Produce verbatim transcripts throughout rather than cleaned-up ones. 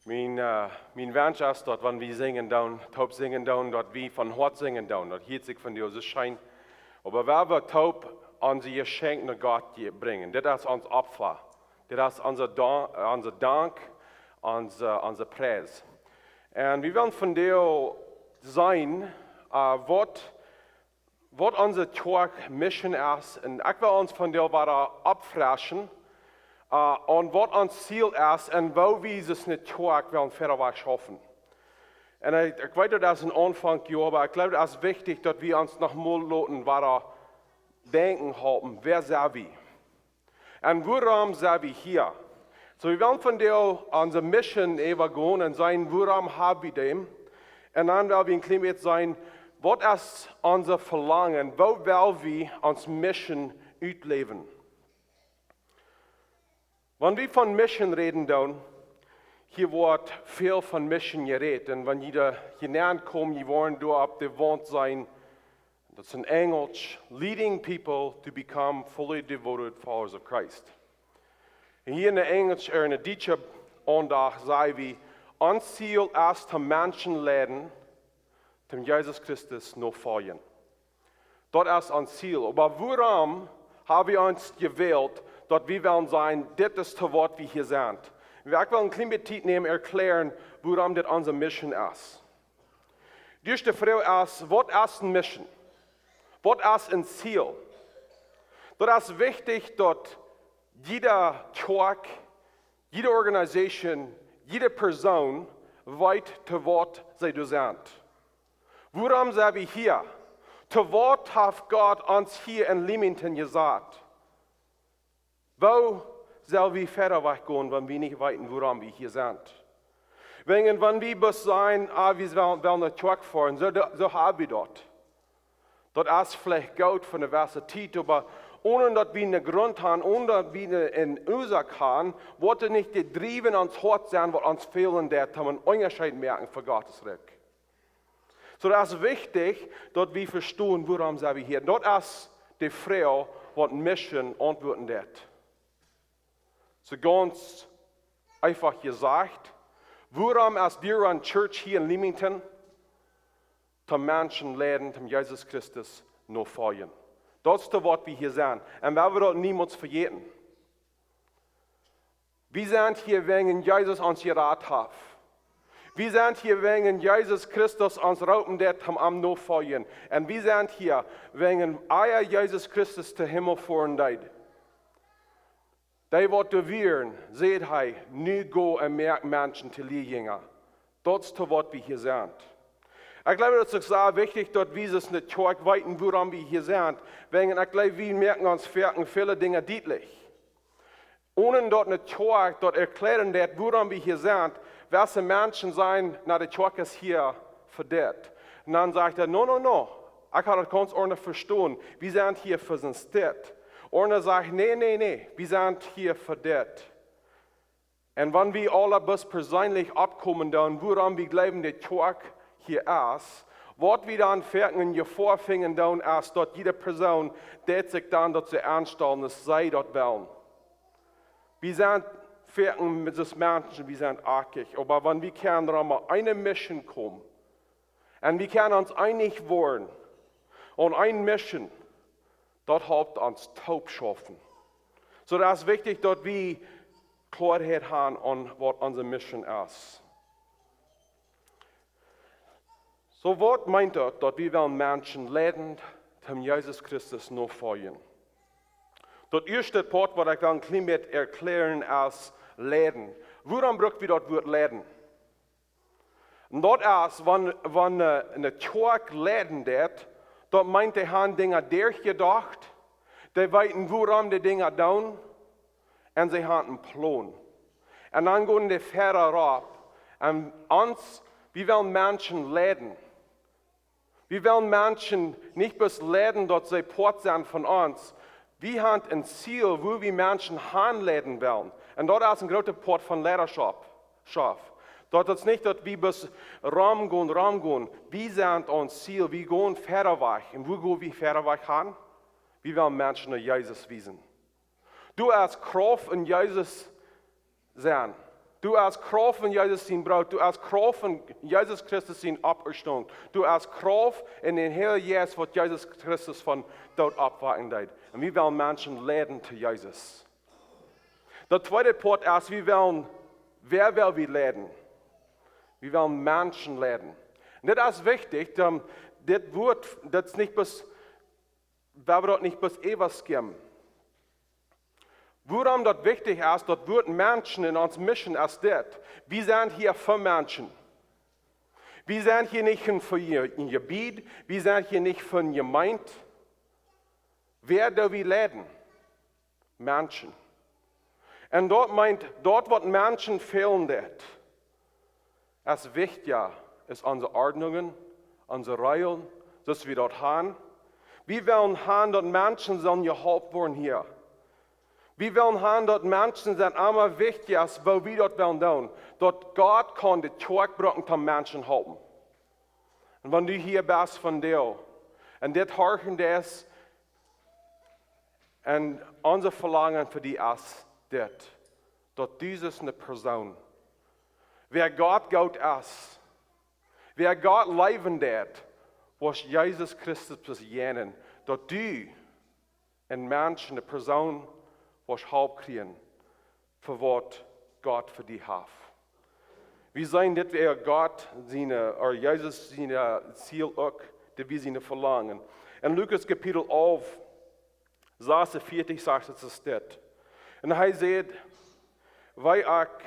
Mien, äh, mien Wunsch es daut, wan wie sinjen doonen, toop sinjen doonen, daut wie von Hoat sinjen doonen. Daut hieet sikj von die soo scheen. Oba wan wie toop onse Jeschenkj no Gott je-, brinjen. Dit es ons Opfa. Dit es onse Da-, onse Dank, onse, onse Pries. Un wie wellen vondoag seenen, äh, waut waut onse Kjoakj Mission es. Un ekj well ons vondoag wada oppfreschen, äh, aun waut ons Ziel es un woo wie aus ne Kjoakj wellen wieda wajch schaufen. Un ekj, ekj weet, daut es een Aunfank, jo, oba ekj jleew, daut es wichtich, daut wie ons noch mol loten wada denkjen halpen, wäa sent wie? Un wuarom sent wie hia? Soo, wie wellen vondoag onse Mission äwagonen un seenen, wuarom hab wie dee? Un dan well wie een kjlien bät seenen, waut es onse Velangen, woo well wie onse Mission utläwen? Wan wie von Mission räden doonen, hia woat väl von Mission jerät. Un wan jie doa nenn komen, jie woaren doa opp de Waunt seenen, daut es en Enjlisch, "Leading people to become fully devoted followers of Christ." Un hia en Enjlisch, ea en dietsche Aundacht, saj wie, ons Ziel es, de Menschen leiden, däm Jesus Christus nofoljen. Daut es ons Ziel. Oba wuarom hab wie ons jewält, daut wie wellen seenen, dit es to waut wie hia sent? Ekj well een kjlien bät Tiet nämen, erkjlären, wuarom dit onse Mission es. De ieeschte Froag es, waut es ne Mission? Waut es een Ziel? Daut es wichtich, daut jiede Kjoakj, jiede Organisation, jiede Persoon weet, to waut see doa sent. Wuarom sent wie hia? To waut haft Gott ons hia en Leamington jesat? Woo sell wie wieda wajch gonen, wan wie nich weeten, wuarom wie hia sent? Wäajen, wan wie bloos sajen, ah, wie wellen, wellen no Kjoakj foaren, soo, soo hab wie daut. Daut es veleicht goot fa ne jewesse Tiet, oba onen daut wie een Grunt han, onen daut wie ne, ne Uasoak han, woat et nich daut driewende aun ons Hoat sennen, waut ons fälen deit, om een Unjascheet moaken fa Gott sien Rikj. Soo, daut es wichtich, daut wie vestonen, wuarom sent wie hia. Daut es de Froag, waut Mission auntwuaden deit. Soo gaunz eefach jesajcht, wuarom es Deer Run Church hia en Leamington? Toom Menschen leiden, toom Jesus Christus nofoljen. Daut es to waut wie hia sent. Un wie wellen daut niemols vejäten. Wie sent hia, wäajen Jesus ons jerat haft. Wie sent hia, wäajen Jesus Christus ons roopen deit, om am notofoljen. Un wie sent hia, wäajen ea Jesus Christus tom Himmel foaren deed, dee waut doa wieren, säd hee: "Nu go un moakt Menschen to Liejinja." Daut es to waut wie hia sent. Ekj jleew, daut es uk sea wichtich, daut wie aus ne Kjoakj weeten, wuarom wie hia sent. Wäajen ekj jleew, wie moaken ons foaken väle Dinja dietlich. Onen daut ne Kjoakj daut erkjläaren deit, wuarom wie hia sent, jewesse Menschen sajen: "Na, de Kjoakj es hia fa dit." Un dan sajcht hee: "No, no, no. Ekj hab daut gaunz aundasch vestonen. Wie sent hia fa soon Stekj." Aundre sajen: "Nä, nä, nä. Wie sent hia fa dit." Un wan wie aule bloos perseenlich oppkomen doonen, wuarom wie jleewen, de Kjoakj hia es, waut wie dan foaken en Jefoa finjen doonen, es daut jiede Persoon deit sikj dan daut see aunstalen, daut see daut wellen. Wie sent foaken met soone Menschen, wie sent akjich. Oba wan wie kjennen rom eene Mission komen, un wie kjennen ons eenich woaren aun eene Mission, daut halpt ons toop schaufen. Soo, daut es wichtich, daut wie Kloaheit han aun waut onse Mission es. Soo, waut meent daut, daut wie wellen Menschen leiden, toom Jesus Christus nofoljen? Daut ieeschte Poat, waut ekj well een kjlien bät erkjläaren, es leiden. Wuarom bruck wie daut Wuat leiden? Un daut es, wan, wan, äh, ne Kjoakj leiden deit, daut meent, dee han Dinja derchjedocht, dee weeten, wuarom dee Dinja doonen, un see han een Plon. Un dan gonen dee wieda rop. Un ons, wie wellen Menschen leiden. Wie wellen Menschen nich bloos leiden, daut see Poat sent von ons. Wie han een Ziel, wua wie Menschen hanleiden wellen. Un daut es een groota Poat von Leidaschoft. Schaft. Daut es nich, daut wie bloos romgonen, romgonen. Wie sent ons Ziel, wie gonen wieda wajch. Un wua go wie wieda wajch han? Wie wellen Menschen no Jesus wiesen. Doa es Krauft en Jesus sennen. Du hast Krauft en Jesus sien Broot. Du hast Krauft en Jesus Christus siene Auferstehung. Du hast Krauft en dän Heiljen Jeist, waut Jesus Christus vom Doot oppwakjen deed. Un wie wellen Menschen leiden to Jesus. De tweede Poat es, wie wellen, wäa well wie leiden? Wie wellen Menschen leiden. Un dit es wichtich, dan dit Wuat, daut es nich bloos, wie haben daut nich bloos äwa skimmen. Wuarom daut wichtich es, daut Wuat Menschen en ons Mission es dit. Wie sent hia fa Menschen. Wie sent hia nich fa je-, een Jebied, wie sent hia nich fa eene Jemeent. Wäa doo wie leiden? Menschen. Un daut meent, daut waut Menschen fälen deit, es wichtja aus onse Ordnungen, onse Regeln, soo aus wie daut haben. Wie wellen haben, daut Menschen sellen jeholpen woaren hia. Wie wellen haben, daut Menschen sent emma wichtja aus woo wie daut wellen doonen. Daut Gott kaun de Kjoakj brucken toom Menschen halpen. Un wan du hia best vondoag un dit horchen deist, un onse Velangen fa die es dit, daut du best eene Persoon, wäa Gott goot es, wäa Gott leewen deit, woascht Jesus Christus begegnen, daut du een Mensch, eene Persoon, woascht Help kjrieen fa waut Gott fa die haft. Wie seenen dit wia Gott siene, ooda Jesus sien Ziel uk, dit wia sien Velangen. En Lukas Kapitel alf, sasuntveertich sajcht et dit. Un hee sajcht: "Wee uk,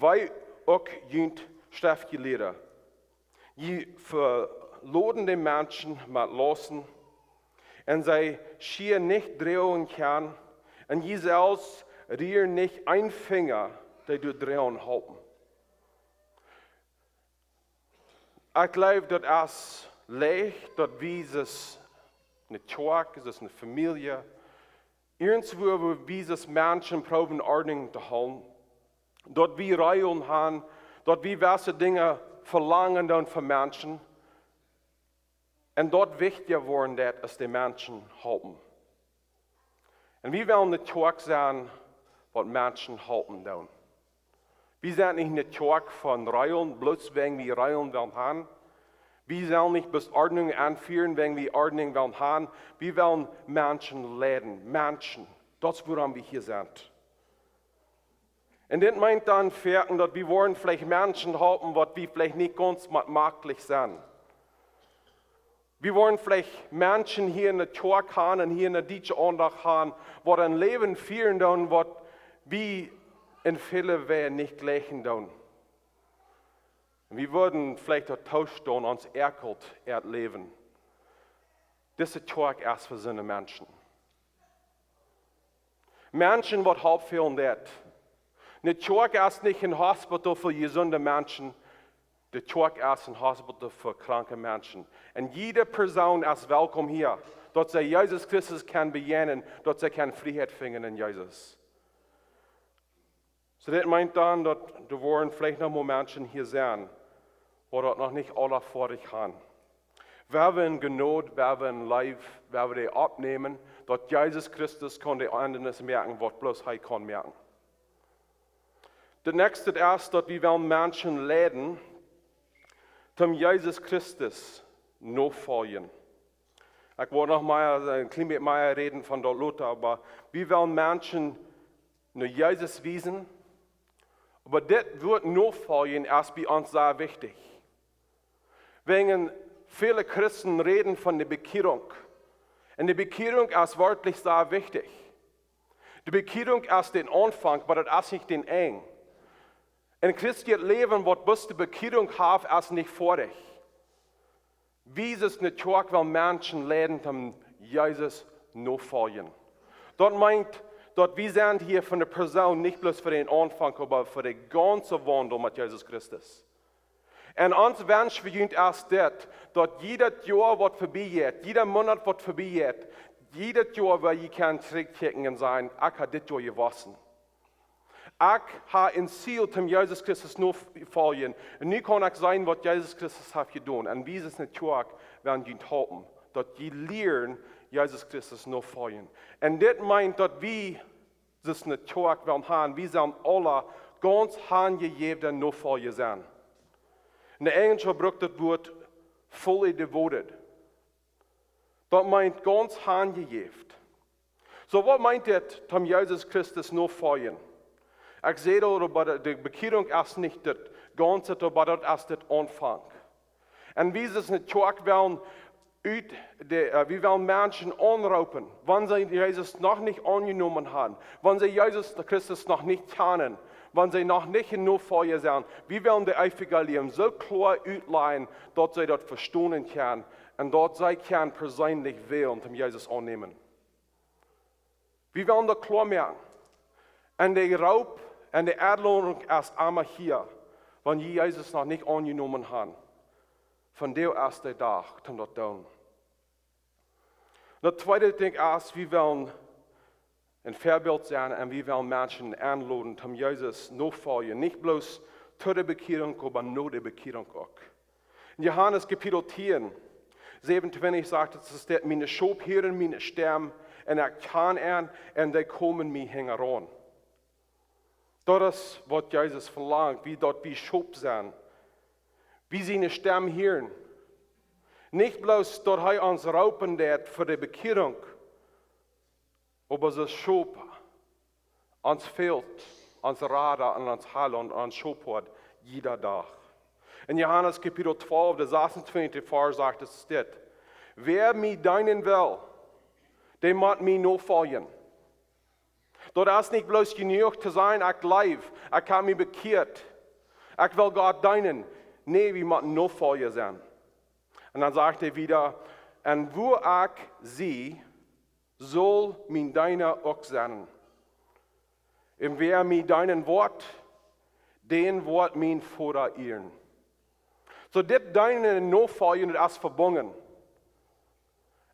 wee uk junt Schreftjelieede, jie veloden de Menschen met Lausten, un see schieren nich droagen kjennen, un jie selfst rieren nich een Finja, dee doa droagen halpen." Ekj jleew, daut es leicht, daut wie aus eene Kjoakj, aus eene Famielje, irjentwua, wua wie aus Menschen proowen Ordnung to hoolen, daut wie Regeln haben, daut wie jewesse Dinja velangen doonen von Menschen, un daut wichtja woaren deit aus de Menschen halpen. Un wie wellen eene Kjoakj sennen, waut Menschen halpen doonen. Wie sent nich eene Kjoakj von Regeln, bloos wäajen wie Regeln wellen haben. Wie sellen nich bloos Ordnung enfieren, wäajen wie Ordnung wellen haben. Wie wellen Menschen leiden, Menschen. Daut es wuarom wie hia sent. Un dit meent dan foaken, daut wie woaren veleicht Menschen halpen, waut wie veleicht nich gaunz met mäajlich sent. Wie woaren veleicht Menschen hia enne Kjoakj haben un hia enne Dietsche Aundacht haben, waut een Läwen fieren doonen, waut wie en väle Wäaj nich jlikjen doonen. Un wie wudden veleicht daut toostonen, ons äakjelt äa Läwen. Dise Kjoakj es fa soone Menschen. Menschen, waut Help fälen deit. Eene Kjoakj es nich een Hospital fa jesunde Menschen. De Kjoakj es een Hospital fa kranke Menschen. Un jiede Persoon es welkom hia, daut see Jesus Christus kaun bejäajnen, daut see kaun Frieheit finjen en Jesus. Soo, dit meent dan, daut doa woaren veleicht noch mol Menschen hia sennen, waut daut noch nich aula foadich haben. Wie haben Jnod, wie haben Leew, wie haben dee oppnämen, daut Jesus Christus kaun de Endrunk moaken, waut bloos hee kaun moaken. Daut näakjste es, daut wie wellen Menschen leiden, toom Jesus Christus nofoljen. Ekj woa noch mol een kjlien bät mea räden von daut lota, oba wie wellen Menschen no Jesus wiesen. Oba dit Wuat nofoljen es bie ons sea wichtich. Wäajen väle Christen räden von de Bekjierunk. Un de Bekjierunk es werkjlich sea wichtich. De Bekjierunk es dän Aunfank, oba daut es nich daut Enj. Een christlichet Läwen, waut bloos de Bekjierunk haft, es nich foadich. Wie aus eene Kjoakj wellen Menschen leiden, toom Jesus nofoljen. Daut meent, daut wie sent hia fa eene Persoon, nich bloos fa dän Aunfank, oba fa dän gaunzen Waundel met Jesus Christus. Un ons Wunsch fa junt es dit, daut jiedet Joa waut verbie jeit, jieda Moonat waut verbie jeit, jiedet Joa, wua jie kjennen trigjkjikjen un sajen: "Ekj hab dit Joa jewossen. Ekj hab een Ziel, toom Jesus Christus nofoljen. Un nu kaun ekj seenen, waut Jesus Christus haft jedonen." Un wie aus eene Kjoakj wellen junt halpen, daut jie lieren Jesus Christus nofoljen. Un dit meent, daut wie aus eene Kjoakj wellen haben, wie sellen aula Gaunz hanjejäwda Nofolja sennen. En de Enjlische brukt daut Wuat fully devoted. Daut meent gaunz hanjejäft. Soo, waut meent dit, om Jesus Christus nofoljen? Ekj säd aul, oba de, de Bekjierunk es nich daut Gaunze, oba daut es de Aunfank. Un wie aus ne Kjoakj wellen ut de, äh, wie wellen Menschen aunroopen, wan see Jesus noch nich aunjenomen haben, wan see Jesus Christus noch nich kjanen, wan see noch nich en Nofolja sent. Wie wellen daut Evangelium soo kloa utlajen, daut see daut vestonen kjennen un daut see kjennen perseenlich wälen, om Jesus aunnämen. Wie wellen daut kloa moaken. Un de Roop un de Enlodunk es emma hia, wan jie Jesus noch nich aunjenomen haben. Vondoag es de Dach, om daut to doonen. Daut tweede Dinkj es, wie wellen een Väabilt sennen un wie wellen Menschen enloden, om Jesus notofoljen. Nich bloos to de Bekjierunk, oba no de Bekjierunk uk. En Johanes Kapitel tieen, säwenuntwintich sajcht et, et steit: "Miene Schop hieren miene Stemm, un ekj kjan an, un dee komen mie hinjaraun." Daut es, waut Jesus velangt, wie daut wie Schop sent. Wie siene Stemm hieren. Nich bloos, daut hee ons roopen deed fa de Bekjierunk, oba aus Schop ons fält ons Rada un ons Heilaunt un ons Schophoad jieda Dach. En Johanes Kapitel twalf, de sasuntwintichste Varsch sajcht et dit: "Wäa mie deenen well, dee mott mie nofoljen." Daut es nich bloos jenuach to sajen: "Ekj jleew, ekj hab mie bekjieet, ekj well Gott deenen." Nä, wie motten Nofolja sennen. Un dan sajcht hee wieda: "Un wua ekj sie, saul mien Deena uk sennen. Un wäa mie deenen woat, dän woat mien Voda ieren." Soo, dit Deenen un Nofoljen, daut es vebungen.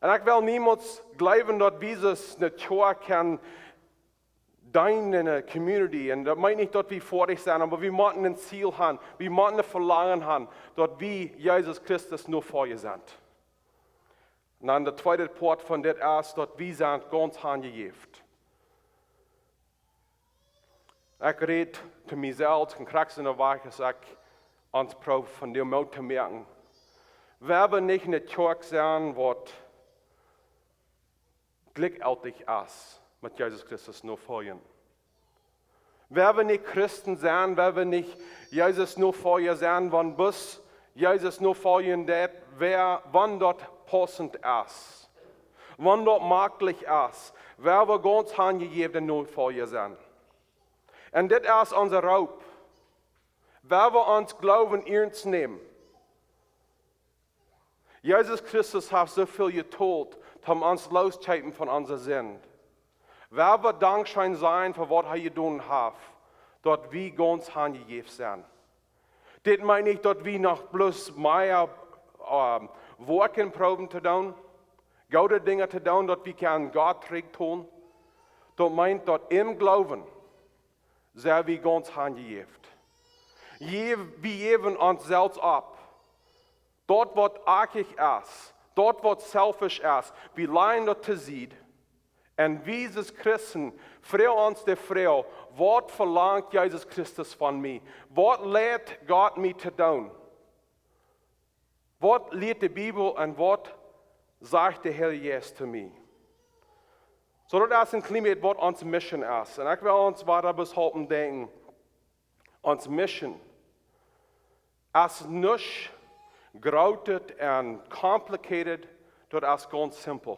Un ekj well niemols jleewen, daut wie aus ne Kjoakj kjennen deenen en de community. Un daut meent nich, daut wie foadich sent, oba wie motten een Ziel haben, wie motten een Velangen haben, daut wie Jesus Christus Nofolja sent. Un dan de tweede Poat von dit es, daut wie sent gaunz hanjejäft. Ekj räd to mie selfst un krakjt soo aus ekj ons proow vondoag Moot to moaken. Wie wellen nich ne Kjoakj sennen, waut jlikjjeltich es met Jesus Christus nofoljen. Wie wellen nich Christen sennen, wie wellen nich Jesus Nofolja sennen, wan bloos Jesus nofoljen deed, wäa, wan daut paussent es, wan daut maklich es, wie wellen gaunz hanjejäwne Nofolja sennen. Un dit es onse Roop. Wie wellen ons Gloowen iernst nämen. Jesus Christus haft soo väl jetolt, om ons loskjeepen von onse Sind. Wie wellen dankscheen sennen fa waut hee jedonen haft, daut wie gaunz hanjejäft sent. Dit meent nich, daut wie noch bloos mea, ähm, Woakjen proowen to doonen, goode Dinja to doonen, daut wie kjennen Gott trigj doonen. Daut meent, daut em Gloowen sent wie gaunz hanjejäft. Jäw-, wie jäwen ons selfst opp. Daut, waut akjich es, daut, waut selfish es, wie lajen daut to Sied. Un wie aus Christen froagen ons de Froag: "Waut velangt Jesus Christus von mie? Waut lieet Gott mie to doonen? Waut lieet de Bibel un waut sajcht de Herr Jesus to mie?" Soo, daut es een kjlien bät, waut onse Mission es. Un ekj well ons wada bloos halpen denkjen, onse Mission es nuscht grootet un complicated, daut es gaunz simpel.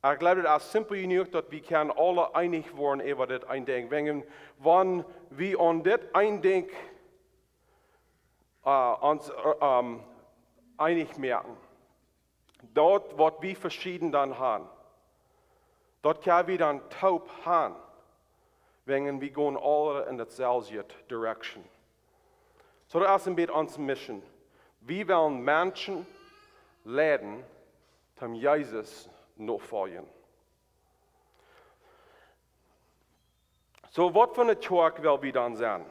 Ekj jleew, daut es simpel jenuach, daut wie kjennen aule eenich woaren äwa dit een Dinkj. Wäajen, wan wie aun dit een Dinkj, äh, ons, äh, ähm, eenich moaken, daut, waut wie veschieden dan haben, daut kjenn wie dan toop haben, wäajen wie gonen aule en daut selwje direction. Soo, daut es een bät onse Mission. Wie wellen Menschen leiden, om Jesus notofoljen. Soo, waut fa ne Kjoakj well wie dan sennen?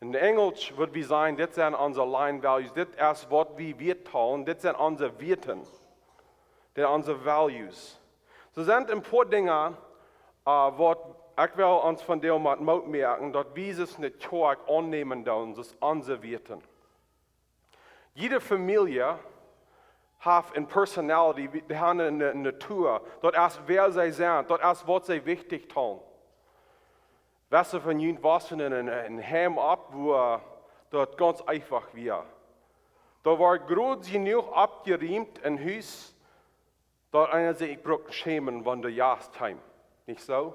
En Enjlisch wudd wie sajen, dit sent onse line values, dit es waut wie wieetalen, dit sent onse Wieeten, dit sent onse values. Soo sent een poa Dinja, äh, waut Ekj well ons vondoag met Moot moaken, daut wie Jesus ne Kjoakj aunnämen doonen, soo aus onse Wieeten. Jiede Famielje haft eene Personality, wie- dee haben eene, eene Natua. Daut es, wäa see sent, daut es, waut see wichtich talen. Wese von junt wossen en een, een Heim opp, wua daut gaunz eefach wia. Doa wort groot jenuach oppjeriemt em Hus, daut eena sikj nich brukt schämen, wan de Jast kjeemen. Nich soo?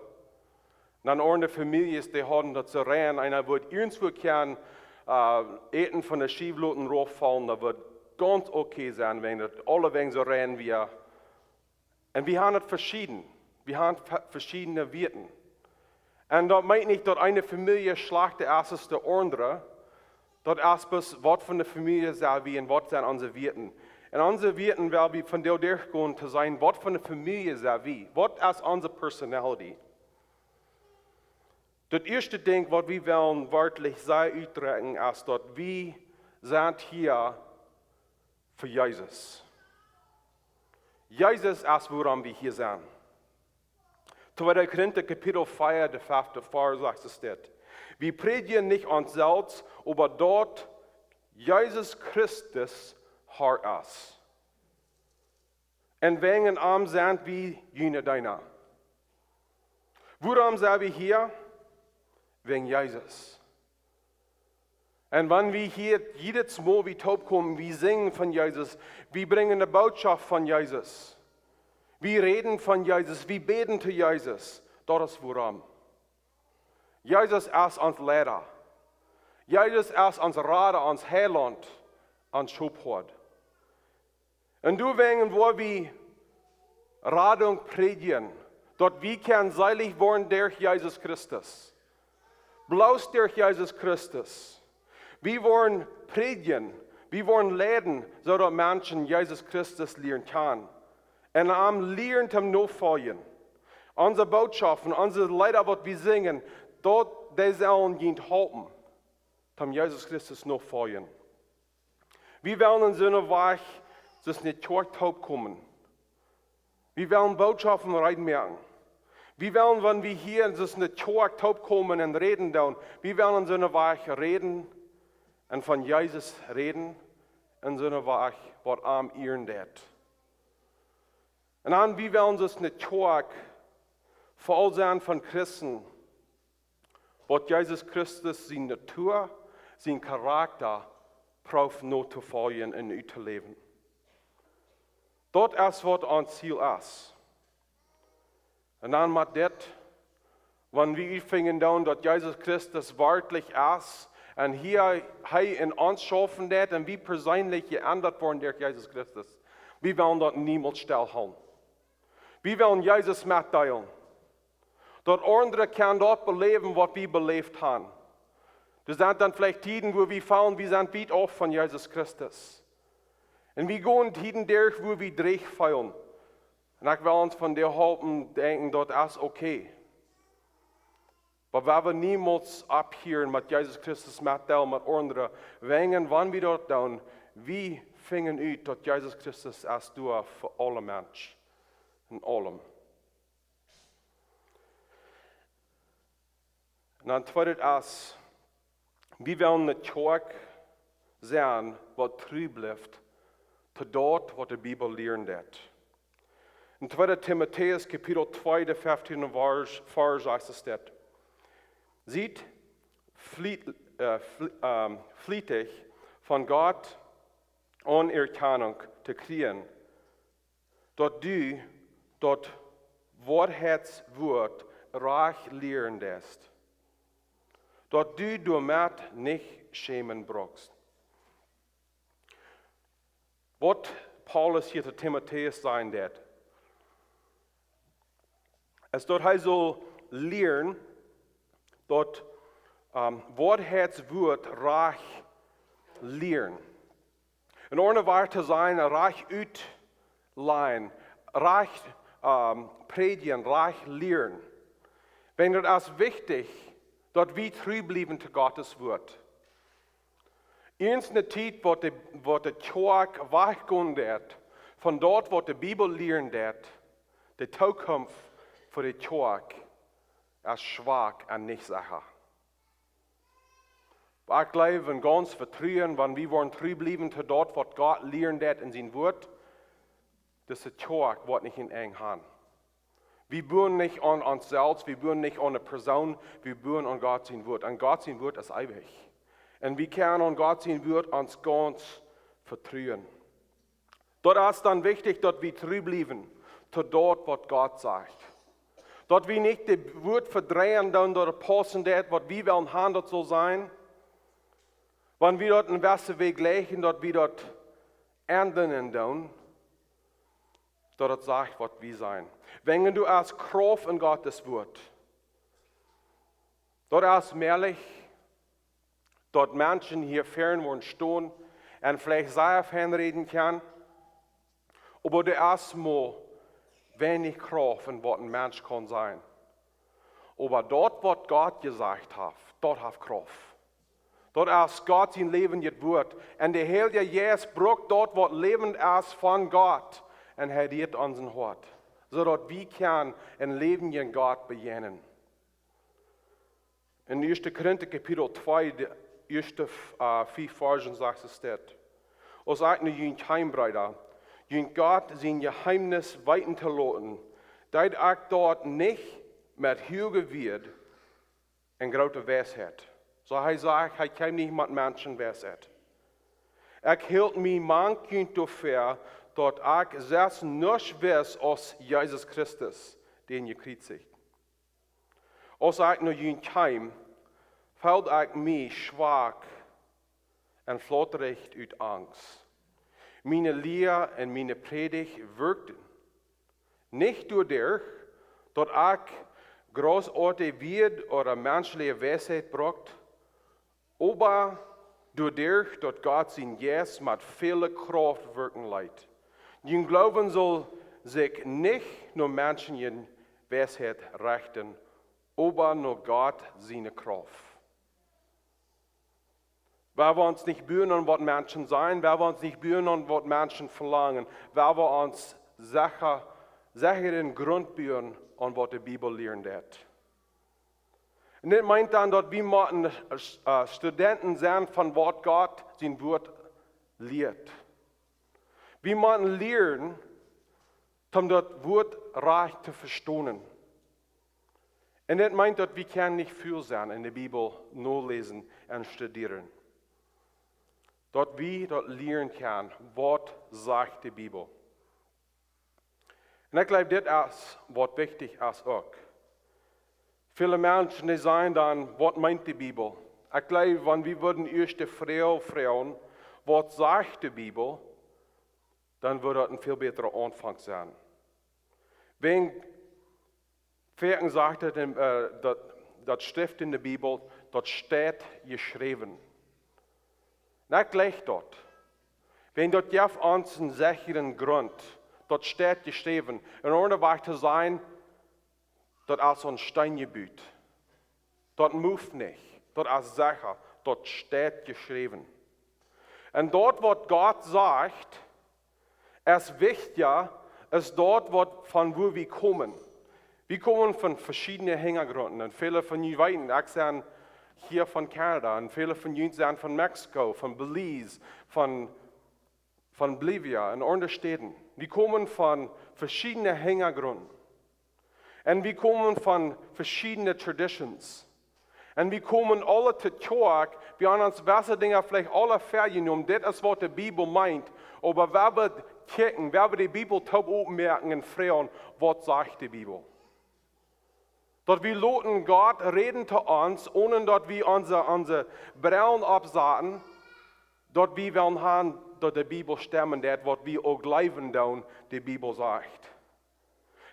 Dan aundre Famieljes, dee hauden daut soo rein, eena wudd irjentwua kjennen, äh, Äten von de Schiew loten rauffaulen, daut wudd gaunz okay sennen, wan daut aulawäajen soo rein wia. Un wie haben daut veschieden. Wie haben ve- veschiedne Wieeten. Un daut meent nich, daut eene Famielje schlajchta es aus de aundre. Daut es bloos, waut fa eene Famielje sent wie un waut sent onse Wieeten. Un onse Wieeten, well wie vondoag derchgonen to seenen, waut fa eene Famielje sent wie. Waut es onse Personality? Daut ieeschte Dinkj, waut wie wellen werkjlich sea utdrekjen, es daut wie sent hia fa Jesus. Jesus es, wuarom wie hia sent. Tweede Korinta Kapitel vea, de fefte Varsch, sajcht et dit: Wie prädjen nich ons selfst, oba daut Jesus Christus Herr es. Un wäajen am sent wie june Deena. Wuarom sent wie hia? Wäajen Jesus. Un wan wie hia jiedet Mol wie toopkomen, wie sinjen von Jesus, wie brinjen de Bootschoft von Jesus, wie räden von Jesus, wie bäden to Jesus, daut es wuarom. Jesus es ons Leida. Jesus es ons Rada, ons Heilaunt, ons Schophoad. Un doawäajen woa wie Radunk prädjen, daut wie kjennen seelich woaren derch Jesus Christus. Bloos derch Jesus Christus. Wie woaren prädjen, wie woaren leiden, soo daut Menschen Jesus Christus lieren kjennen. Un am lieren toom nofoljen. Onse Bootschoften, onse Leeda, waut wie sinjen, daut, dee sellen junt halpen, toom Jesus Christus nofoljen. Wie wellen en soone Wäaj, soo aus ne Kjoakj toopkomen. Wie wellen Bootschoften rein moaken. Wie wellen, wan wie hia en soo aus ne Kjoakj toopkomen un räden doonen, wie wellen en soone Wäaj räden un von Jesus räden, en soone Wäaj, waut am ieren deit. Un dan, wie wellen soo aus ne Kjoakj voll sennen von Christen, waut Jesus Christus siene Natua, sienen Charakta proowen notofoljen un uttoläwen. Daut es, waut ons Ziel es. Un dan met dit, wan wie utfinjen doonen, daut Jesus Christus werkjlich es, un hia, hee en ons schaufen deit, un wie perseenlich jeendat woaren derch Jesus Christus, wie wellen daut niemols stell hoolen. Wie wellen Jesus metdeelen. Daut aundre kjennen daut beläwen, waut wie beläft haben. Doa sent dan veleicht Tieden, wua wie feelen, wie sent wiet auf von Jesus Christus. Un wie gonen Tieden derch, wua wie dreech feelen. Un ekj well ons vondoag halpen denkjen, daut es okay. Oba wie woaren niemols opphieren met Jesus Christus metdeelen met aundre, wäajen wan wie daut doonen, wie finjen ut, daut Jesus Christus es doa fa aule Menschen. En aulem. Un dan tweedet es, wie wellen ne Kjoakj sennen, waut tru blift to daut, waut de Bibel lieren deit. En tweede Timotäus Kapitel twee, de feftiende Varsch, Varsch sajcht et dit: Siet fliet-, äh, fli-, ähm, flietich von Gott Aunerkjanunk to kjrieen, daut du daut Woarheitswuat rajcht lieren deist, daut du doamet nich schämen bruckst. Waut Paulus hia to Timotäus sajen deit, es daut hee saul lieren, daut, ähm, Woarheitswuat rajcht lieren. En aundre Wieed to sajen, rajcht utlajen, rajcht, ähm, prädjen, rajcht lieren. Wäajen daut es wichtich, daut wie tru bliewen to Gottes Wuat. Ieescht ne Tiet, waut de, waut de Kjoakj wajchgonen deit von daut, waut de Bibel lieren deit, de Tookunft fa de Kjoakj es schwak un nich secha. Oba ekj jleew un gaunz vetruen, wan wie woaren tru bliewen to daut, waut Gott lieren deit en sien Wuat, daut de Kjoakj woat nich een Enj han. Wie buen nich aun ons selfst, wie buen nich aun eene Persoon, wie buen aun Gott sien Wuat. Un Gott sien Wuat es eewich. Un wie kjennen aun Gott sien Wuat ons gaunz vetruen. Daut es dan wichtich, daut wie tru bliewen to daut, waut Gott sajcht. Daut wie nich daut Wuat vedreien doonen, daut et paussen deit, waut wie wellen han, daut saul sennen. Wan wie daut en jewesse Wajch läsen, daut wie daut endren doonen, daut et sajcht, waut wie sent. Wan du hast Krauft en Gottes Wuat, daut es mäajlich, daut Menschen hia ver woaren stonen un veleicht sea fein räden kjennen, oba doa es mau weinich Krauft en waut een Mensch kaun sajen. Oba daut, waut Gott jesajcht haft, daut haft Krauft. Daut es Gott sien läwendjet Wuat. Un de Heilje Jeist brukt daut, waut läwendich es von Gott, un hee rieet aun sien Hoat, soo daut wie kjennen een läwendjen Gott bejäajnen. En Ieeschte Korinta Kapitel twee, de ieeschte, äh, fief Varzen sajcht et dit: Aus ekj no junt kjeem, Breeda, junt Gott sien Jeheemnis weeten to loten, deed ekj daut nich met huage Wieed un groote Weisheit. Soo hee sajcht, hee kjeem nich met Menschenweisheit. Ekj hilt mie mank junt doafäa, daut ekj selfst nuscht wist aus Jesus Christus, dän jekjriezicht. Aus ekj no junt kjeem, feeld ekj mie schwak un flautrich ut Angst. Miene Lia un miene Prädicht wirkten nich doaderch, daut ekj grootoatje Wieed ooda menschelje Weisheit brukt, oba doaderch, daut Gott sien Jeist met väle Krauft wirkjen leet. Jun Gloowen saul sikj nich no menschelje Weisheit rechten, oba no Gott siene Krauft. Wan wie ons nich buen aun waut Menschen sajen, wan wie ons nich buen aun waut Menschen velangen, wan wie ons secha, secharen Grunt buen aun waut de Bibel lieren deit. Un dit meent dan, daut wie motten, äh, Studenten sennen von waut Gott sien Wuat lieet. Wie motten lieren, om daut Wuat rajcht to vestonen. Un dit meent, daut wie kjennen nich väl sennen en de Bibel noläsen un studieren. Daut wie daut lieren kjennen, waut sajcht de Bibel. Un ekj jleew, dit es waut wichtich es uk. Väle Menschen, dee sajen dan: "Waut meent de Bibel?" Ekj jleew, wan wie wudden ieescht de Froag froagen: "Waut sajcht de Bibel?", dan wudd daut een väl bätret Aunfank sennen. Wäajen, wäajen sajcht et en, äh, daut, daut Schreft en de Bibel, daut steit jeschräwen. Un ekj jleich daut. Wäajen daut jeft ons een secharen Grunt, daut steit jeschräwen. En aundre Wieed to sajen, daut es aun Steen jebut. Daut moved nich. Daut es secha. Daut steit jeschräwen. Un daut, waut Gott sajcht, es wichtja aus daut, waut, von wua wie komen. Wie komen von veschiedne Hinjagrunden. Un väle von junt weeten, ekj sie hia von Kanada. Un väle von junt sent von Mexiko, von Belize, von, von Bolivia un aundre Städen. Wie komen von veschiedne Hinjagrunden. Un wie komen von veschiedne traditions. Un wie komen aule to Kjoakj, wie haben ons jewesse Dinja veleicht aule väajenomen. Dit es, waut de Bibel meent. Oba wan wie kjikjen, wan wie de Bibel toop openmoaken un froagen: "Waut sajcht de Bibel?" Daut wie loten Gott räden to ons, onen daut wie onse, onse Brellen oppsaten, daut wie wellen han, daut de Bibel stemmen deit, waut wie uk jleewen doonen, de Bibel sajcht.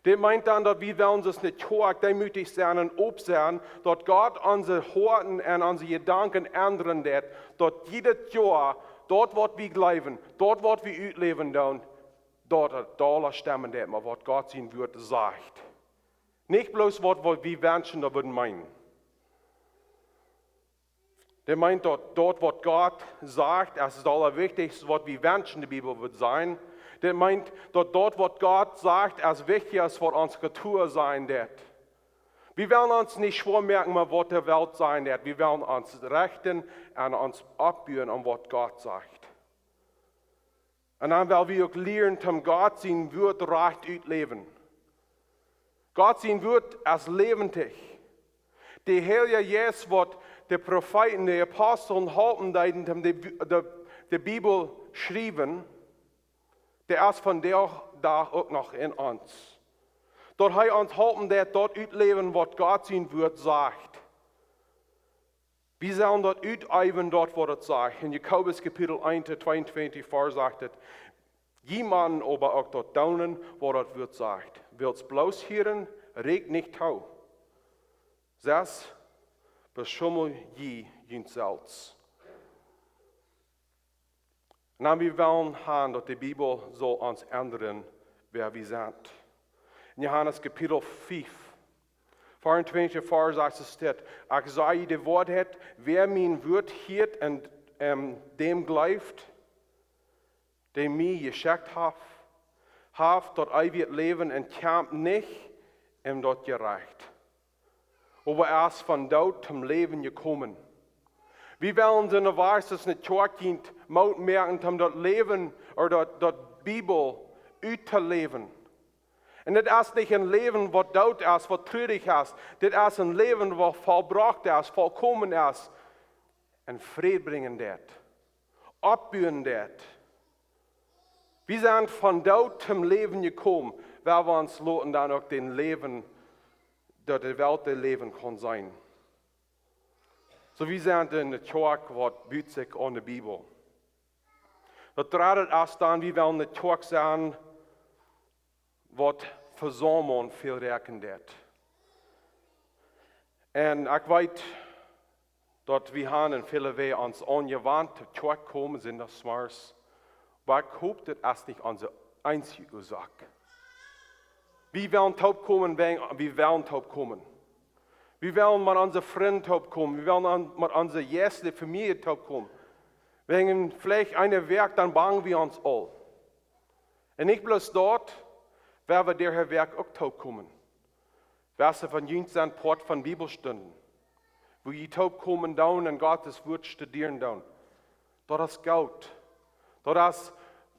Dit meent dan, daut wie wellen ons nich to deemootich sennen un op sennen, daut Gott onse Hoaten un onse Jedanken endren deit, daut jiedet Joa, daut, waut wie jleewen, daut, waut wie utläwen doonen, daut et dolla stemmen deit met waut Gott sien Wuat sajcht. Nich bloos waut, waut wie wenschen, daut wie meenen. Dit meent, daut, daut, waut Gott sajcht, es daut aulawichtichste, waut wie wenschen, de Bibel wudd sajen. Dit meent, daut, daut, waut Gott sajcht, es wichtja aus waut onse Kultua sajen deit. Wie wellen ons nich schwoa moaken met waut de Welt sajen deit. Wie wellen ons rechten un ons oppbuen aun waut Gott sajcht. Un dan well wie uk lieren, om Gott sien Wort rajcht utläwen. Gott sien Wort es läwendich. De Heilje Jeist, waut de Profeeten, de Aposteln halpen deeden, om de, de, de Bibel schriewen, dee es vondoag dän Dach uk noch en ons. Daut hee ons halpen deit, daut utläwen, waut Gott sien Wort sajcht. Wie sellen daut uteewen, daut waut et sajcht. En Jakobus Kapitel eent, tweeuntwintich, Varsch sajcht et: Jie motten oba uk daut doonen, waut daut Wort sajcht. Wiels bloos hieren rieekjt nich too. Sest, beschummel jie junt selfst. Un dan wie wellen han, daut de Bibel saul ons endren, wäa wie sent. En Johanes Kapitel fief, veeauntwintich, Varsch sas sajcht et: Ekj saj junt de Woarheit, wäa mien Wort hieet un, un däm jleeft, dee mie jeschekjt haft, haft daut eewje Läwen un kjemt nich en daut Jerecht, oba es von Doot toom Läwen jekomen. Wie wellen soo waut aus ne Kjoakj junt Moot moaken, om daut Läwen, ooda daut, daut Bibel uttoläwen. Un dit es nich een Läwen, waut doot es, waut trurich es. Dit es een Läwen, waut vollbrocht es, vollkomen es. Un Fräd brinjen deit. Oppbuen deit. Wie sent von Doot toom Läwen jekomen, wiels wie ons loten dan uk daut Läwen, daut de Welt daut Läwen kaun seenen. Soo, wie sent ne Kjoakj, waut but sikj aun de Bibel. Daut dredde es dan, wie wellen ne Kjoakj sennen, waut Vesaumlunk väl räakjnen deit. Un ekj weet, daut wie han en väle Wäaj ons aunjewant, toom Kjoakj komen, Sindachsmorjes. Oba ekj hop, daut es nich onse eensje Uasoak. Wie wellen toopkomen, wäajen wie wellen toopkomen. Wie wellen met onse Frind toopkomen. Wie wellen aun, met onse Gäste, de Famielje toopkomen. Wäajen veleicht eene Wäakj, dan bangen wie ons aul. Un nich bloos daut, wiels wie dee Wäakj uk toopkomen. Wäa von junt sent Poat von Bibelstunden, wua jie toopkomen doonen un Gott sien Wort studieren doonen. Daut es goot. Daut es,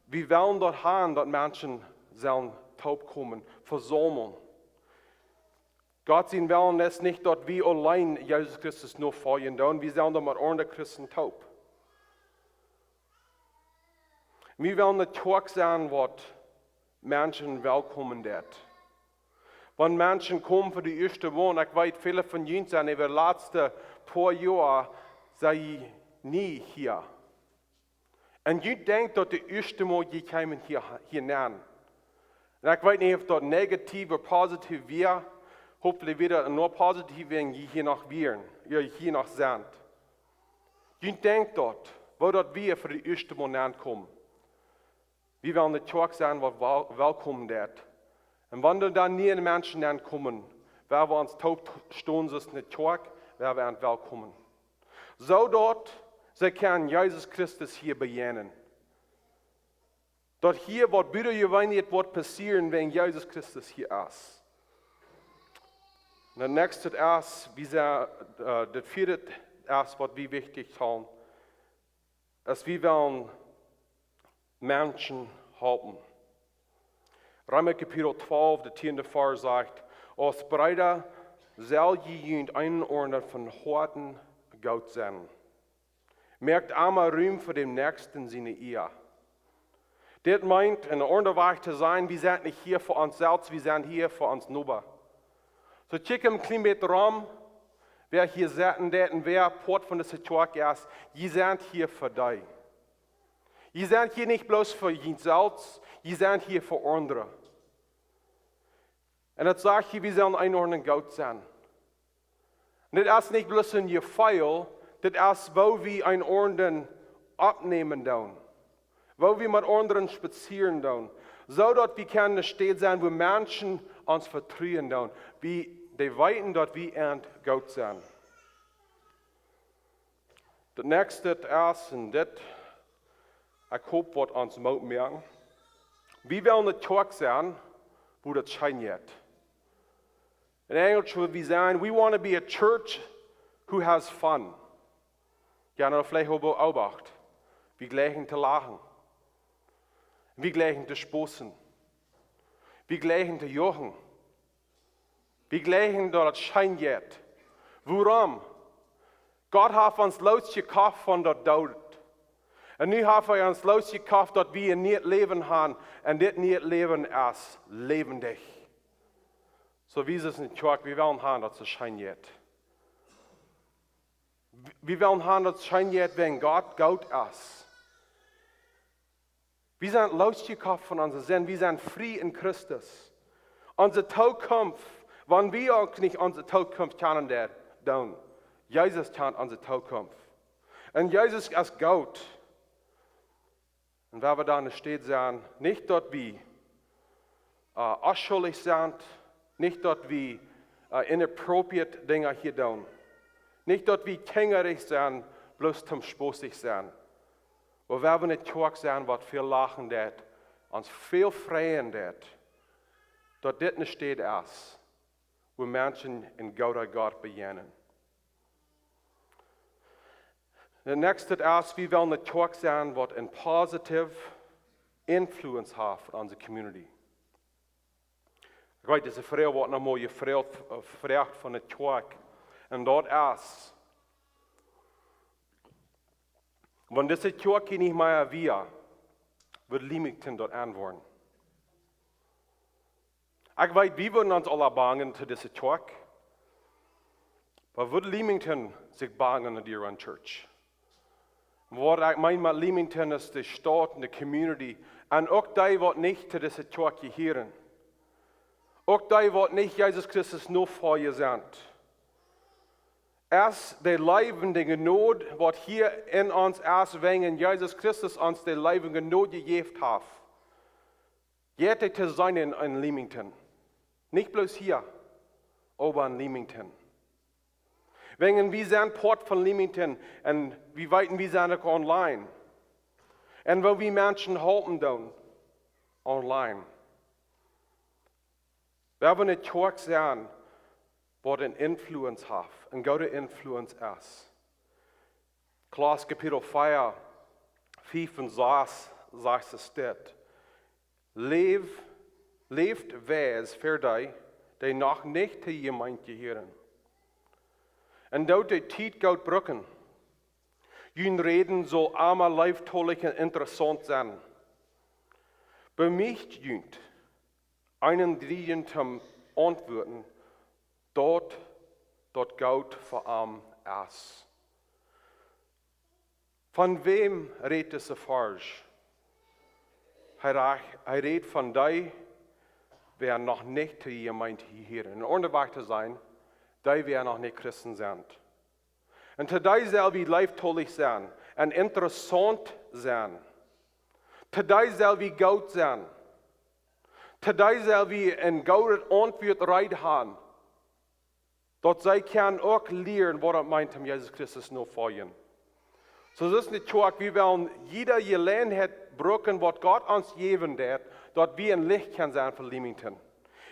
wie wellen daut han, daut Menschen sellen toopkomen, vesaumlunk. Gott sien Wellen es nich, daut wie auleen Jesus Christus nofoljen doonen, wie sellen daut met aundre Christen toop. Wie wellen ne Kjoakj sennen, waut Menschen welkomen deit. Wan Menschen komen fa de ieeschte Mol, ekj weet, väle von junt sent äwa de latste poa Joa, sent jie nie hia. Un jie denkjen, daut de ieeschte Mol jie kjeemen hia, hia nenn. Un ekj weet nich, auf daut negativ ooda positiv wia. Hopefully wia daut mau positiv, wan jie hia noch wieren, jie hia noch sent. Jie denkjen daut, woo daut wia fa de ieeschte Mol nenn komen. Wie wellen ne Kjoakj sennen, waut wel-, welkomen deit. Un wan doa dan niee Menschen nenn komen, wiels wie ons toop stonen aus ne Kjoakj, wiels wie an welkomen. Soo daut see kjennen Jesus Christus hia bejäajnen. Daut hia waut butajeweenlich woat passieren, wan Jesus Christus hia es. Un daut näakjste es, wie sent, äh, daut vieede es, waut wie wichtich sent, es wie wellen Menschen halpen. Reema Kapitel twalf, de tieende Varsch sajcht: Aus Breeda sell jie junt eenen aundren von Hoaten goot sennen. Moakt emma Rum fa däm Näakjsten siene Ea. Dit meent, en aundre Wajch to sajen, wie sent nich hia fa ons selfst, wie sent hia fa ons Noba. Soo, kjikj een kjlien bät rom, wäa hia sitten deit un wäa Poat von dise Kjoakj es, jie sent hia fa dee. Jie sent hia nich bloos fa junt selfst, jie sent hia fa aundre. Un daut sajcht hia, wie sellen eenen aundren goot sennen. Un dit es nich bloos een Jefeel, dit es, woo wie eenen aundren oppnämen doonen. Woo wie met aundre spazieren doonen. Soo daut wie kjennen ne Städ sennen, wua Menschen ons vetruen doonen. Wie, dee weeten, daut wie an goot sent. Daut näakjste es, un dit, ekj hop, woat ons Moot moaken. Wie wellen ne Kjoakj sennen, wua daut scheen jeit. In Englisch wudd wie sajen, "We want to be a church who has fun." Ja, dan veleicht uk beobacht. Wie jleichen to lachen. Wie jleichen to spossen. Wie jleichen to jochen. Wie jleichen daut et scheen jeit. Wuarom? Gott haft ons loosjekoft von daut Doot. Un nu haft hee ons loosjekoft daut wie een nieet Läwen haben. Un dit nieet Läwen es läwendich. Soo wie sent en Kjoakj, wie wellen haben daut et scheen jeit. Wie wellen haben daut et scheen jeit, wan Gott goot es. Wie sent loosjekoft von onse Sind. Wie sent frie en Christus. Onse Tookunft, wan wie uk nich onse Tookunft kjanen, dee doonen. Jesus kjant onse Tookunft. Un Jesus es goot. Un wua wie dan enne Städ sent, nich daut wie äh, onschuldich sent, nich daut wie äh, inappropriate Dinja hia doonen. Nich daut wie kjinjarich sent, bloos toom spossich sennen. Oba wie wellen ne Kjoakj sennen, waut väl lachen deit, ons väl freien deit, daut dit ne Städ es, wua Menschen een gooden Gott bejäajnen. De näakjste es, wie wellen ne Kjoakj sennen, waut een positive influence haft opp onse community. Ekj weet, dise Froag woat noch mol jefroacht, äh, jefroacht von de Kjoakj. Un daut es, wan dise Kjoakj hia nich mea wia, wudd Leamington daut aunwoaren. Ekj weet, wie wudden ons aula bangen to dise Kjoakj. Oba wudd Leamington sikj bangen no de Run Church? Waut ekj meen met Leamington es de Staut un de community. Un uk dee, waut nich to dise Kjoakj jehieren. Uk dee, waut nich Jesus Christus Nofolja sent. Es de Läwen, de Jnod, waut hia en ons es, wäajen Jesus Christus ons de Läwen, Jnod jejäft haft. Jeit et to sennen en, en Leamington. Nich bloos hia, oba en Leamington. Wäajen wie sent Poat von Leamington un wie weeten, wie sent uk online. Un woo wie Menschen halpen doonen online. Wie wellen ne Kjoakj sennen, waut een influence haft, een goode influence es. Kolossa Kapitel vea, fief un sas, sajcht et dit: Läft, läft wies fa dee, dee noch nich to de Jemeent jehieren. Un doot de Tiet goot brucken. Jun Räden saul emma leeftolich un interessaunt sennen. Bemieet junt, eenen dän aundren to auntwuaden, daut daut goot fa am es. Von wäm rät dise Varsch? Hee rät, hee rät von dee, waut noch nich to de Jemeent jehieren. En aundre Wieed to sajen, dee, waut noch nich Christen sent. Un to dee sell wie leeftolich sennen un interessaunt sennen. To dee sell wie goot sennen. To dee sell wie een goodet Auntwuat reed haben. Daut see kjennen uk lieren, waut et meent, om Jesus Christus notofoljen. Soo, daut es ne Kjoakj, wie wellen jiede Jeläajenheit brucken, waut Gott ons jäwen deit, daut wie een Licht kjennen sennen fa Leamington.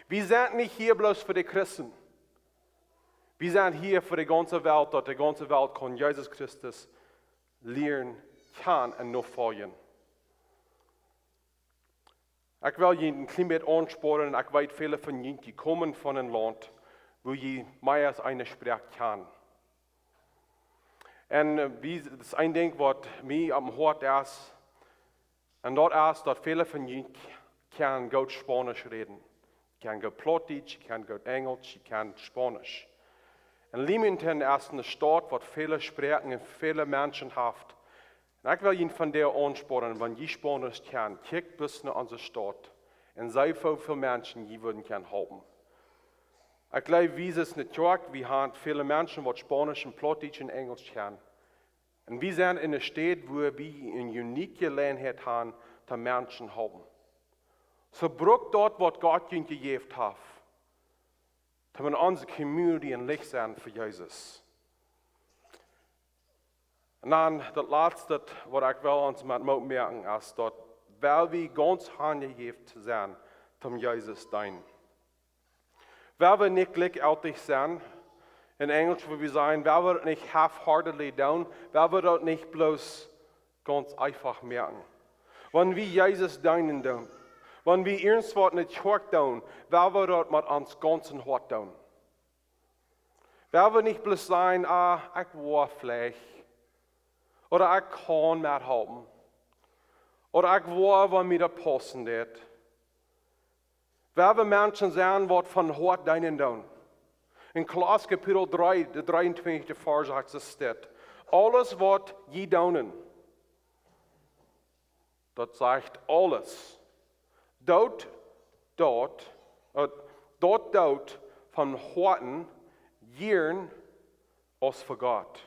Wie sent nich hia bloos fa de Christen. Wie sent hia fa de gaunze Welt, daut de gaunze Welt kaun Jesus Christus lieren kjanen un notofoljen. Ekj well junt een kjlien bät aunsporen, ekj weet, väle von junt, dee komen von een Launt, wua jie mea aus eene Sproak kjanen. Un, äh, wie, daut es een Dinkj, waut mie aum Hoat es, un daut es, daut väle von junt kj-, kjennen goot Spaunisch räden. Kjennen goot Plautdietsch, kjennen goot Enjelsch, kjennen Spaunisch. Un Leamington es ne Staut, waut väle Sproaken un väle Menschen haft. Un ekj well junt vondoag aunsporen, wan jie Spaunisch kjennen, kjikjt bloos no onse Staut. Un see, woo väl Menschen jie wudden kjennen halpen. Ekj jleew, wie sent ne Kjoakj, wie haben väle Menschen, waut Spaunisch un Plautdietsch un Enjelsch kjennen. Un wie sent en ne Städ, wua wie eene unique Jeläajenheit haben, toom Menschen halpen. Soo brukt daut, waut Gott junt jejäft haft, toom en onse community een Licht sennen fa Jesus. Un dan daut latste, waut ekj well ons met Moot moaken, es daut, well wie gaunz hanjejäft sennen, toom Jesus deenen. Wan wie nich glikjgültig sent, en Enjlisch wudd wie sajen, wan wie daut nich half-heartedly doonen, wan wie daut nich bloos gaunz eefach moaken. Wan wie Jesus deenen doonen, wan wie irjentwaut enne Kjoakj doonen, wan wie daut met ons gaunzet Hoat doonen. Wan wie nich bloos sajen, ah, ekj woa veleicht, ooda ekj kaun methalpen, ooda ekj woa, wan mie daut paussen deit. Wan wie Menschen sent, waut von Hoat deenen doonen. En Kolossa Kapitel dree, de dreeuntwintichste Varsch sajcht et dit: Aules waut jie doonen, daut sajcht aules, doot daut, äh, doot daut von Hoaten, jieren aus fa Gott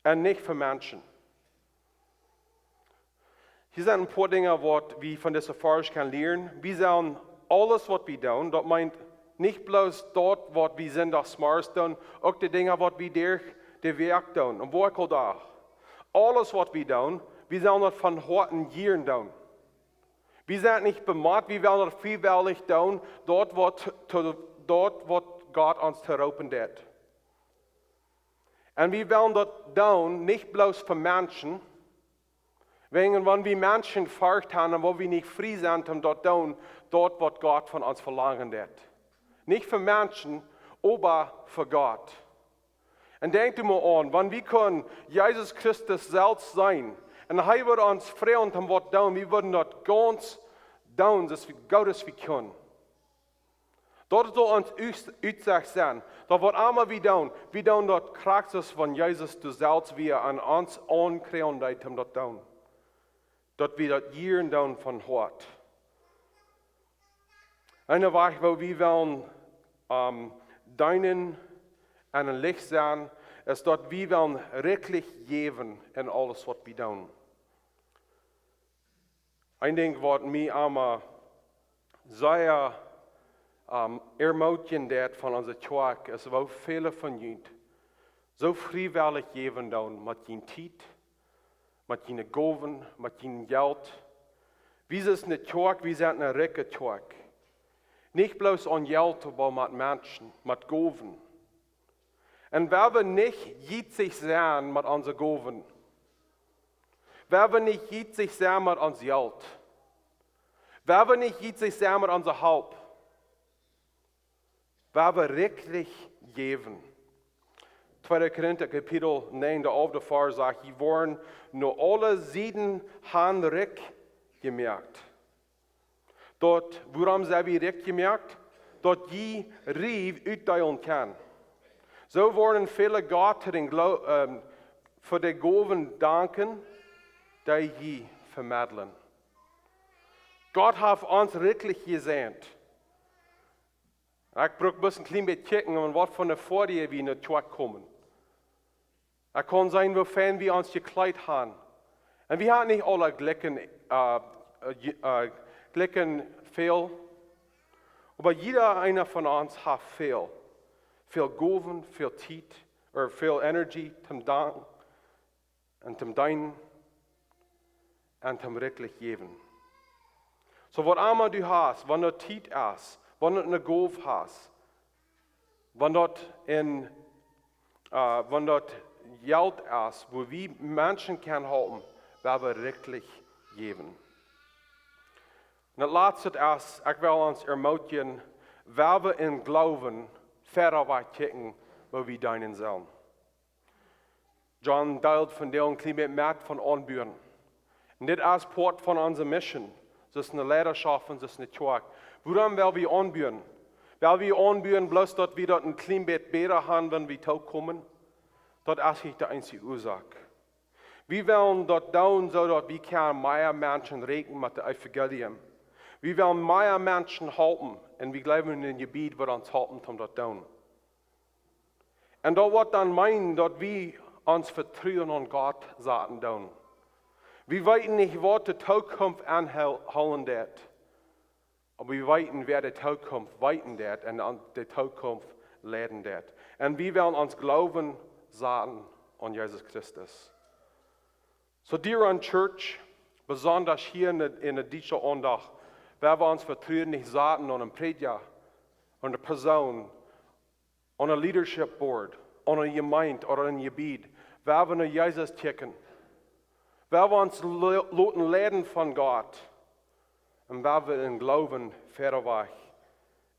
un nich fa Menschen. Hia sent een poa Dinja, waut wie von dise Varsch kjennen lieren. Wie sellen aules, waut wie doonen, daut meent nich bloos daut, waut wie sindachs zemorjes doonen, uk de Dinja, waut wie derch de Wäakj doonen, aum Woakjeldach. Aules, waut wie doonen, wie sellen daut von Hoaten jieren doonen. Wie sent nich bemott, wie wellen daut friewellich doonen, daut waut, to, daut waut Gott ons to roopen deit. Un wie wellen daut doonen, nich bloos fa Menschen, wäajen wan wie Menschen Forcht haben, dan woa wie nich frie sennen, om daut doonen, daut waut Gott von ons velangen deit. Nich fa Menschen, oba fa Gott. Un denkj mol aun, wan wie kunnen Jesus Christus selfst sennen, un hee wudd ons froagen om waut to doonen, wie wudden daut gaunz doonen, soo goot aus wie kunnen. Daut saul ons Ut-, Utsacht sennen, daut waut emma wie doonen, wie doonen daut krakjt soo aus wan Jesus doa selfst wia un ons aunkjreien deed om daut doonen. Daut wie daut jieren doonen von Hoat. Een Wajch, woo wie wellen, ähm, deenen un een Licht sennen, es daut wie wellen rikjlich jäwen en aules, waut wie doonen. Een Dinkj, waut mie emma sea, ähm, ermootjen deit von onse Kjoakj, es, woo väle von junt soo friewellich jäwen doonen met june Tiet, met june Gowen, met jun Jelt. Wie sent ne Kjoakj, wie sent ne rikje Kjoakj. Nich bloos aun Jelt, oba met Menschen, met Gowen. Un wan wie nich jietsich sent met onse Gowen, wan wie nich jietsich sent met ons Jelt, wan wie nich jietsich sent met onse Help, wan wie rikjlich jäwen. Tweede Korinta Kapitel näajen, de alfte Varsch sajcht: Jie woaren no aule Sieden han rikj jemoakt. Daut, wuarom sent wie rikj jemoakt? Daut jie rikj utdeelen kjennen. Soo woaren väle Gott to dän Glo-, ähm, fa de Gowen danken, dee jie vemeddlen. Gott haft ons rikjlich jesäajent. Ekj bruck bloos een kjlien bät kjikjen, om waut fa ne Foadeel wie no Kjoakj komen. Ekj kaun seenen, woo fein wie ons jekjleet han. Un wie han nich aule jlikj, äh, äh, je-, äh, jlikj väl. Oba jieda eena von ons haft väl. Väl Gowen, väl Tiet, ooda väl Energie, toom danken un toom deenen un toom rikjlich jäwen. Soo waut emma du hast, wan daut Tiet es, wan du ne Gow hast, wan daut en, äh, wan daut Jelt es, woo wie Menschen kjennen halpen, woa wie rikjlich jäwen. Un daut latste es, ekj well ons ermootjen, woa wie em Gloowen wieda wajch kjikjen, woo wie deenen sellen. John deelt vondoag een kjlien bät met von aunbuen. Un dit es Poat von onse Mission, soo aus ne Leidaschoft un soo aus ne Kjoakj. Wuarom well wie aunbuen? Well wie aunbuen bloos daut wie daut een kjlien bät bäta han, wan wie toopkomen? Daut es nich de eensje Uasoak. Wie wellen daut doonen, soo daut wie kjennen mea Menschen rieekjen met daut Evangelium. Wie wellen mea Menschen halpen un wie jleewen en een Jebied, waut ons halpen om daut doonen. Un daut woat dan meenen, daut wie ons Vetruen aun Gott saten doonen. Wie weeten nich, waut de Tookunft aunhoolen deit. Oba wie weeten, wäa de Tookunft weeten deit un aun de Tookunft leiden deit. Un wie wellen ons Gloowen saten aun Jesus Christus. Soo, dear Run Church, besonda hia en de, en de dietsche Aundacht, woa wie ons Vetruen nich saten aun een Prädja, aun eene Persoon, aun een Leadership Board, aun eene Jemeent ooda een Jebied, wua wie no Jesus kjikjen, wua wie ons lo- loten leiden von Gott un wua wie em Gloowen wieda wajch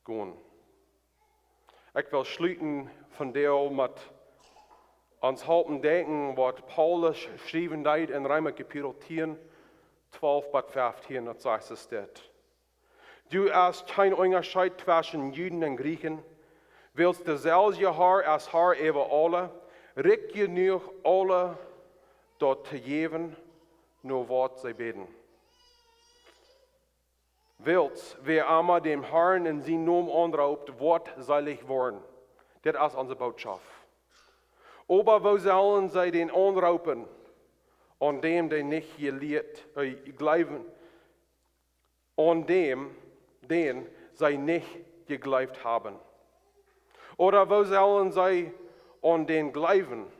gonen. Ekj well schluten vondoag met ons halpen denkjen, waut Paulus schriewen deed en Reema Kapitel tieen, twalf bat feftieen, daut sajcht es dit: Du hast kjeen Unjascheet tweschen Juden un Griechen, wiels deselwje Har es Har äwa aule, rikj jenuach aule daut to jäwen, no waut see bäden. Wiels wäa emma däm Harn en sienen Nomen aunroopt, woat seelich woaren. Dit es onse Bootschoft. Oba woo sellen see dän aunroopen, aun däm, dee nich jelieet, äh, jleewen, aun däm, dän see nich jejleeft haben? Ooda woo sellen see aun dän jleewen,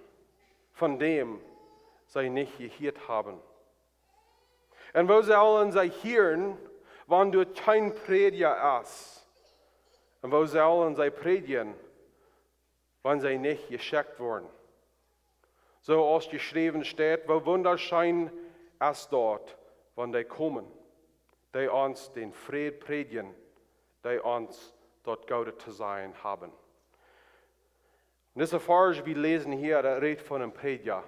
von däm see nich jehieet haben? Un woo sellen see hieren, wan doa kjeen Prädja es? Un woo sellen see prädjen, wan see nich jeschekjt woaren? Soo aus jeschräwen steit: Woo wundascheen es daut, wan dee komen, dee ons dän Fräd prädjen, dee ons daut Goode to sajen haben. Un dise Varsch, wie läsen hia, daut rät von een Prädja.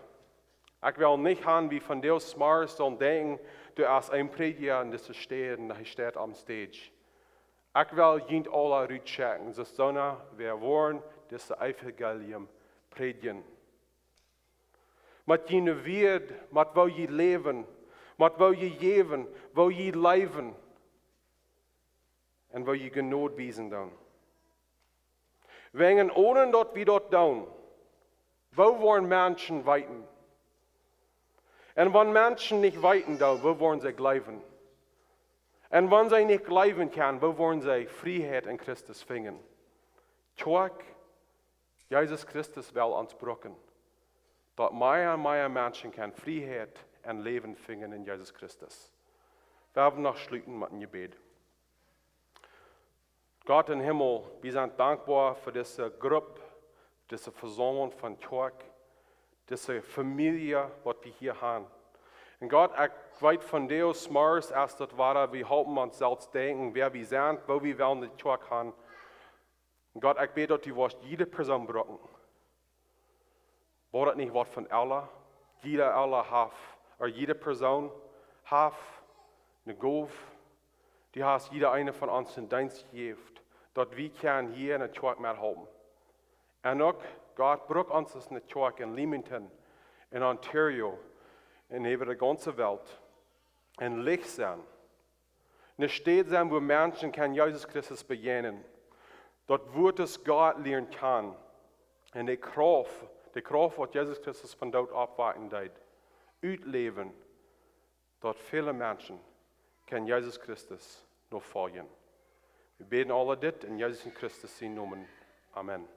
Ekj well nich han, wie von dee Smarts dan denkjen, doa es een Prädja en dise Städ un hee steit aum Stage. Ekj well junt aula rutschekjen, soo aus soona, wäa woaren dit Evangelium prädjen. Met june Wieed, met woo jie läwen, met woo jie jäwen, woo jie leewen un woo jie Jnod wiesen doonen. Wäajen onen daut wie daut doonen, woo woaren Menschen weeten? Un wan Menschen nich weeten doonen, woo woaren see jleewen? Un wan see nich jleewen kjennen, woo woaren see Frieheit en Christus finjen? Kjoakj, Jesus Christus well ons brucken, daut mea un mea Menschen kjennen Frieheit un Läwen finjen en Jesus Christus. Wie haben noch schluten met een Jebäd. Gott em Himmel, wie sent dankboa fa dise Grupp, dise Vesaumlunk von Kjoakj, dise Famielje, waut wie hia haben. Un Gott, ekj weet, von dise Smarts es daut wada, wie halpen ons selfst denkjen, wäa wie sent, woo wie wellen de Kjoakj haben. Un Gott, ekj bäd, daut du woascht jiede Persoon brucken. Woat daut nich waut von aule? Jieda aule haft, ooda jiede Persoon haft eene Gow. Du hast jieda eenen von ons een Deenst jejäft, daut wie kjennen hia en de Kjoakj methalpen. Un uk, Gott, bruk ons aus eene Kjoakj en Leamington, en Ontario, un äwa de gaunze Welt, een Licht sennen. Eene Städ sennen, wua Menschen kjennen Jesus Christus bejäajnen, daut Wuat Gott lieren kjanen, un de Krauft, de Krauft, waut Jesus Christus vom Doot oppwakjen deed, utläwen, daut väle Menschen kjennen Jesus Christus nofoljen. Wie bäden aul dit en Jesus Christus sienen Nomen. Amen.